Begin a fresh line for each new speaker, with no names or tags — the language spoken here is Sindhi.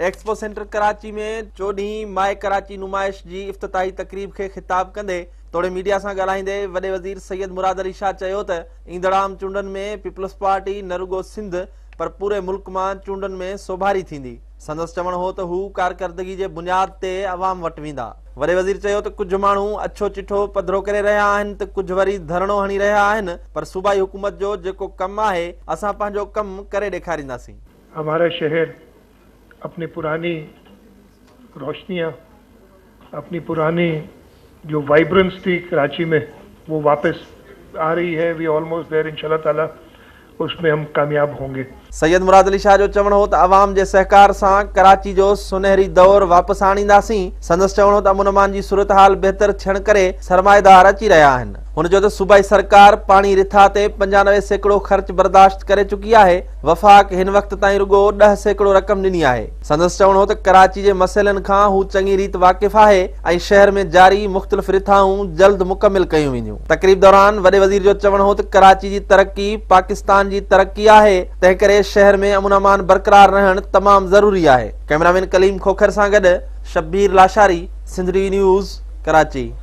ايڪسپو سينٽر ڪراچي ۾ 14هين ماء ڪراچي نمائش جي افتتاحي تقريب کي خطاب ڪندي توڙي ميڊيا سان ڳالهائيندي وڏي وزير سيد مراد علي شاهه چيو ته ايندڙ عام چونڊن ۾ پيپلز پارٽي نه رڳو سنڌ پر پوري ملڪ مان چونڊن ۾ سوڀاري ٿيندي. سندس چوڻ هو ته هو ڪارڪردگي جي بنياد تي عوام وٽ ويندا. وڏي وزير چيو ته ڪجهه ماڻهو اڇو چٺو پڌرو ڪري رهيا آهن ته ڪجهه وري ڌرڻو هڻي رهيا آهن پر صوبائي حڪومت جو جيڪو ڪم آهي اسان پنهنجو ڪم ڪري ڏيکارينداسين.
همارا شهر अपनी पुरानी रोशनियाँ، अपनी पुरानी जो वाइब्रेंस थी कराची में، वो वापस आ रही है। We almost there, इंशाअल्लाह ताला उसमें हम कामयाब होंगे।
سيد مراد علي شاهه جو چوڻ هو ته عوام جي سهڪار سان ڪراچي جو سونهري دور واپس آڻينداسين. سندس چوڻ هو ته امن امان جي صورتحال بهتر ٿيڻ ڪري سرمائيدار اچي رهيا آهن. هن چيو ته صوبائي سرڪار پاڻي رٿا تي 95% خرچ برداشت ڪري چڪي آهي، وفاق هن وقت تائين رڳو 10% رقم ڏني آهي. سندس چوڻ هو ته ڪراچي جي مسئلن کان هو چڱي ريت واقف آهي ۽ شهر ۾ جاري مختلف رٿائون جلد مڪمل ڪيون وينديون. تقريب دوران وڏي وزير جو چوڻ هو ته ڪراچي جي ترقي پاڪستان جي ترقي آهي، تنهنڪري شهر ۾ امن امان برقرار رهڻ تمام ضروري آهي. ڪئميرامين ڪليم کوکر سان گڏ Shabbir Lashari, Sindh T V news, Karachi.